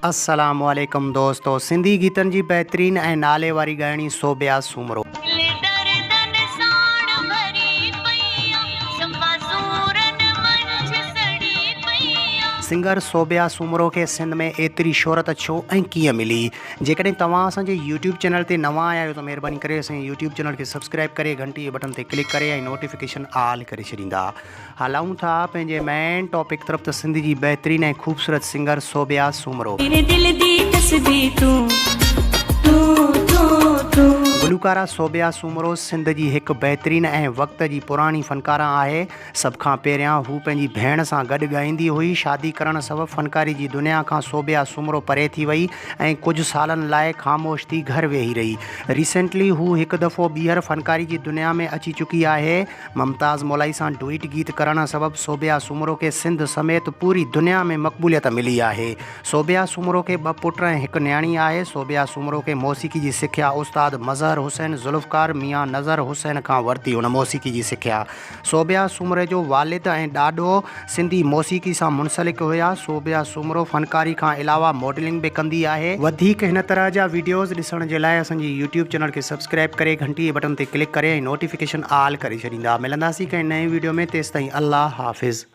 السلام عليڪم دوستو سنڌي گيتن جي بهترين ۽ نالي واري ڳائڻي سوڀيا سومرو. دل دردن ساڻ ڀري پئي آ، صفا سورن منجھ سڙي پئي آ. سنگر سوڀيا سومرو کي سنڌ ۾ ايتري شهرت ڇو ۽ ڪيئن ملي؟ جيڪڏهن توهان اسان جي يوٽيوب چينل تي نوان آيا آهيو ته مهرباني ڪري اسان جي يوٽيوب چينل کي سبسڪرائب ڪري گهنٽي جي بٽڻ تي ڪلڪ ڪري ۽ نوٽيفڪيشن آل ڪري ڇڏيندا. هلون ٿا پنهنجي مين ٽاپڪ طرف ته سنڌ جي بهترين ۽ خوبصورت سنگر سوڀيا سومرو. ميري دل the تسبيح تون تون تون تون. گلوڪاره سوڀيا سومرو سنڌ جي هڪ بهترين ۽ وقت جي پراڻي فنڪاره آهي. سڀ کان پهريان هو پنهنجي ڀيڻ سان گڏ ڳائيندي هئي. شادي ڪرڻ سبب فنڪاري جي دنيا کان سوڀيا سومرو پري ٿي وئي ۽ ڪجهه سالن لاء خاموش ٿي گهر ويهي رهي. ريسينٽلي هو هڪ دفعو ٻيهر فنڪاري جي دنيا ۾ اچي چڪي آهي. ممتاز مولائي سان ڊوئيٽ گيت ڪرڻ سبب سوڀيا سومرو کي سنڌ سميت پوري دنيا ۾ مقبوليت ملي آهي. سوڀيا سومرو کي ٻه پٽ ۽ هڪ نياڻي آهي. سوڀيا سومرو کي موسيقي جي سکيا استاد مظهر حسين ذوالفقار ميان نظر حسين کان ورتي. هن موسيقي جي سکيا سوڀيا سومري جو والد ۽ ڏاڏو سنڌي موسيقي سان منسلڪ هيا. سوڀيا سومرو فنڪاري کان علاوه ماڊلنگ به ڪندي آهي. وڌيڪ هن طرح جا وڊيوز ڏسڻ جي لاء اسان جي يوٽيوب چينل کي سبسڪرائب ڪري گهنٽي جي بٽڻ تي ڪلڪ ڪري ۽ نوٽيفڪيشن آل ڪري ڇڏيندا. ملنداسين ڪنهن نئين وڊيو ۾ تيستائين الله حافظ.